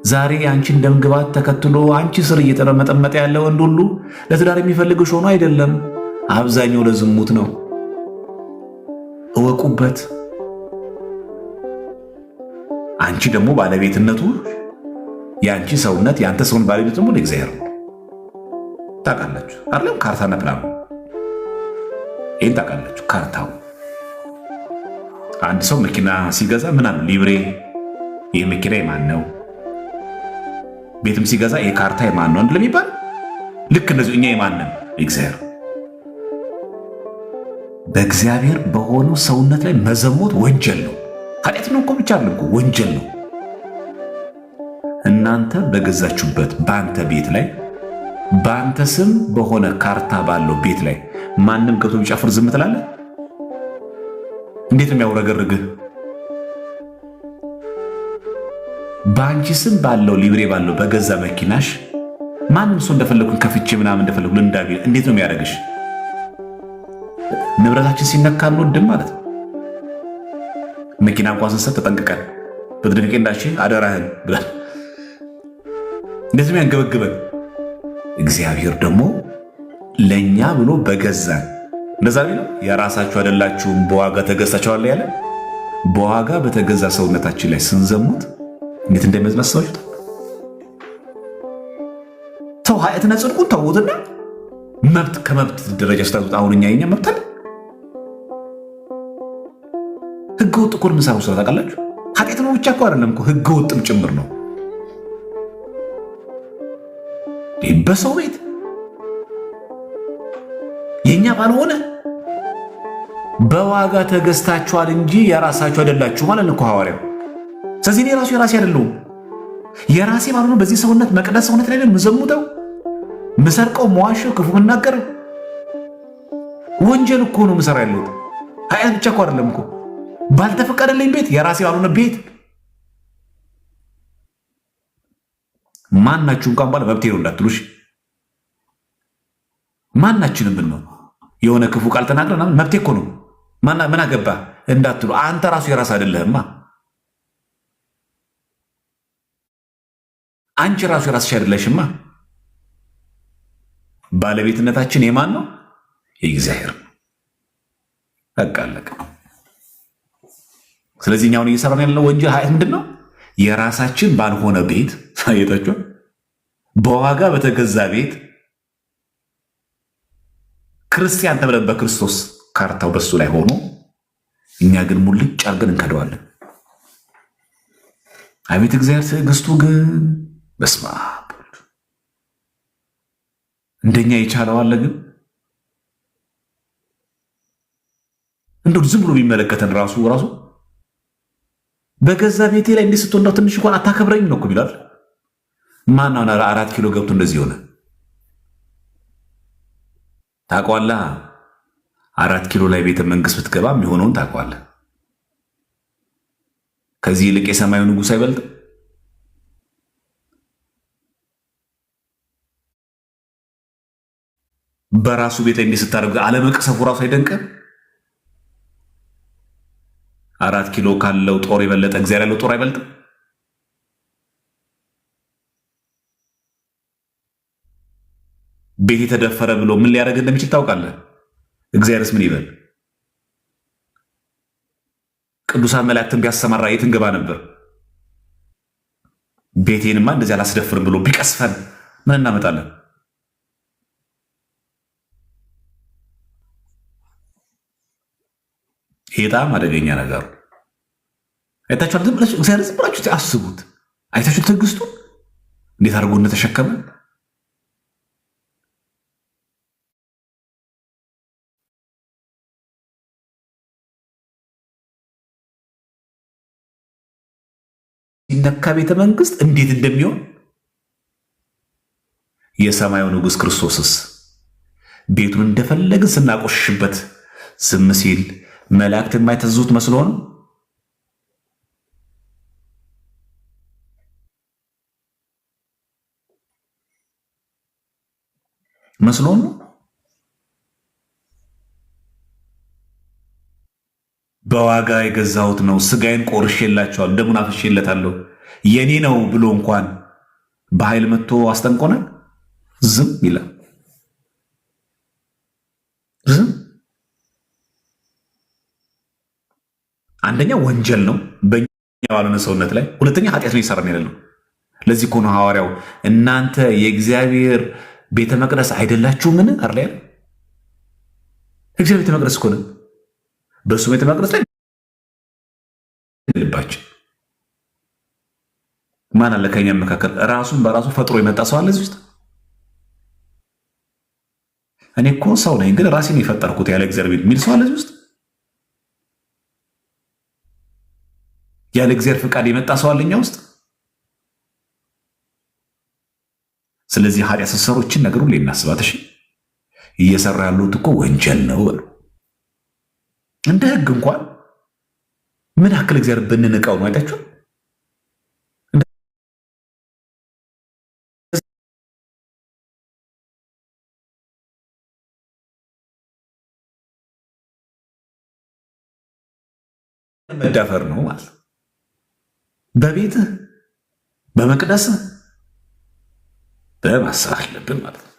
ዛሬ አንቺን ደምግባት ተከትሎ አንቺ ስር እየተረመጠመጠ ያለ ወንድ ሁሉ ለትዳር የሚፈልግሽ ሆኖ አይደለም፣ አብዛኛው ለዝሙት ነው። እወቁበት። አንቺ ደግሞ ባለቤትነቱ የአንቺ ሰውነት የአንተ ሰውን ባለቤት ደግሞ ለእግዚአብሔር ነው። ታውቃላችሁ አይደለም? ካርታና ፕላኑ ይህን ታውቃላችሁ። ካርታው አንድ ሰው መኪና ሲገዛ ምን አለው? ሊብሬ፣ ይህ መኪና የማን ነው? ቤትም ሲገዛ ይህ ካርታ የማን ነው እንደሚባል ልክ እንደዚሁ እኛ የማን ነን? እግዚአብሔር። በእግዚአብሔር በሆነው ሰውነት ላይ መዘሞት ወንጀል ነው። ኃጢአት ነው እኮ ብቻ አይደለም እኮ ወንጀል ነው። እናንተ በገዛችሁበት በአንተ ቤት ላይ በአንተ ስም በሆነ ካርታ ባለው ቤት ላይ ማንም ገብቶ ቢጨፍር ዝም ትላለህ? እንዴት ነው የሚያውረገርግህ? በአንቺ ስም ባለው ሊብሬ ባለው በገዛ መኪናሽ ማንም ሰው እንደፈለግኩኝ ከፍቼ ምናምን እንደፈለግኩ ልንዳ ቢል እንዴት ነው የሚያደርግሽ? ንብረታችን ሲነካ አንወድም ማለት ነው። መኪና እንኳን ስንሰጥ ተጠንቅቀን በጥንቃቄ እንዳሽ አደራህን ብለን እንዴት ነው ያንገበግበን? እግዚአብሔር ደግሞ ለእኛ ብሎ በገዛን እንደዛ ቢለው የራሳችሁ አይደላችሁም በዋጋ ተገዝታችኋል ያለ በዋጋ በተገዛ ሰውነታችን ላይ ስንዘሙት እንዴት እንደሚያዝን አስባችሁታል? ተው ኃጢአትና ጽድቁን ተውትና መብት ከመብት ደረጃ ስታዙት አሁን እኛ የኛ መብት አለ። ህገ ወጥ እኮ የምንሰራው ስራ ታውቃላችሁ። ኃጢአት ነው ብቻ እኮ አይደለም እኮ ህገ ወጥም ጭምር ነው። በሰው ቤት የኛ ባልሆነ በዋጋ ተገዝታችኋል እንጂ የራሳችሁ አይደላችሁ ማለት ነው እኮ ሐዋርያው። ስለዚህ እኔ ራሱ የራሴ አይደለሁም። የራሴ ባልሆነ በዚህ ሰውነት መቅደስ ሰውነት ላይ የምዘሙተው፣ ምሰርቀው፣ መዋሸው፣ ክፉ ምናገረው ወንጀል እኮ ነው ምሰራ ያለሁት። ኃጢአት ብቻ እኮ አይደለም እኮ ባልተፈቀደልኝ ቤት የራሴ ባልሆነ ቤት ማናችሁ እንኳን ባለ መብቴ ነው እንዳትሉሽ። ማናችንም ብንሆን የሆነ ክፉ ቃል ተናግረን መብቴ እኮ ነው ምን አገባ እንዳትሉ። አንተ ራሱ የራስ አይደለህማ። አንቺ ራሱ የራስሽ አይደለሽማ። ባለቤትነታችን የማን ነው? የእግዚአብሔር ነው። በቃ አለቀ። ስለዚህ እኛ አሁን እየሰራን ያለነው ወንጀል ኃጢአት ምንድን ነው? የራሳችን ባልሆነ ቤት ሳየታችሁ በዋጋ በተገዛ ቤት ክርስቲያን ተብለን በክርስቶስ ካርታው በሱ ላይ ሆኖ እኛ ግን ሙልጭ አድርገን እንከደዋለን። አቤት እግዚአብሔር ትዕግስቱ ግን በስመ አብ እንደኛ የቻለው አለ። ግን እንደው ዝም ብሎ የሚመለከተን ራሱ ራሱ በገዛ ቤቴ ላይ እንዲህ ስትሆን እንደው ትንሽ እንኳን አታከብረኝም ነው እኮ ይላል። ማን አሁን 4 ኪሎ ገብቶ እንደዚህ ሆነ ታውቀዋለህ? 4 ኪሎ ላይ ቤተ መንግስት ብትገባ የሚሆነውን ታውቀዋለህ። ከዚህ ይልቅ የሰማዩ ንጉሥ አይበልጥም? በራሱ ቤት ላይ እንዲህ ስታደርግ አለመቅሰፉ ራሱ አይደንቅም? 4 ኪሎ ካለው ጦር የበለጠ እግዚአብሔር ያለው ጦር አይበልጥም? ቤት የተደፈረ ብሎ ምን ሊያደርግ እንደሚችል ታውቃለህ? እግዚአብሔርስ ምን ይበል? ቅዱሳን መላእክትን ቢያሰማራ የት እንገባ ነበር? ቤቴንማ እንደዚህ አላስደፍርም ብሎ ቢቀስፈን ምን እናመጣለን? ይሄ በጣም አደገኛ ነገር አይታችኋል። ዝም ብላችሁ እግዚአብሔር ዝም ብላችሁ አስቡት። አይታችሁ ትዕግስቱ እንዴት አድርጎ እንደተሸከመ ሲነካ ቤተ መንግስት እንዴት እንደሚሆን የሰማዩ ንጉሥ ክርስቶስስ ቤቱን እንደፈለግን ስናቆሽሽበት ዝም ሲል መላእክት የማይተዙት መስሎ ነው? መስሎ ነው? በዋጋ የገዛሁት ነው፣ ስጋዬን ቆርሼላቸዋለሁ፣ ደሙን አፍሼለታለሁ። የኔ ነው ብሎ እንኳን በኃይል መጥቶ አስጠንቆናል። ዝም ይላል። ዝም። አንደኛ ወንጀል ነው በእኛ ባልሆነ ሰውነት ላይ፣ ሁለተኛ ኃጢአት ነው እየሰራን ያለ ነው። ለዚህ እኮ ነው ሐዋርያው እናንተ የእግዚአብሔር ቤተ መቅደስ አይደላችሁምን? አለ ያለው። እግዚአብሔር ቤተ መቅደስ እኮ ነን። በእሱ ቤተ መቅደስ ላይ ልባችን ማን አለ? ከኛ መካከል ራሱን በራሱ ፈጥሮ የመጣ ሰው አለ እዚህ ውስጥ? እኔ እኮ ሰው ነኝ ግን ራሴን የፈጠርኩት ያለ እግዚአብሔር የሚል ሰው አለ እዚህ ውስጥ? ያለ እግዚአብሔር ፍቃድ የመጣ ሰው አለ እኛ ውስጥ? ስለዚህ ኃጢአት ስትሰሩ ይህችን ነገር ሁሌ እናስባት። እሺ፣ እየሰራ ያሉት እኮ ወንጀል ነው በሉ። እንደ ህግ እንኳን ምን ያክል እግዚአብሔር ብንንቀው ነው አይታችሁ። መዳፈር ነው ማለት በቤትህ በመቅደስህ በማሰብ አለብን ማለት ነው።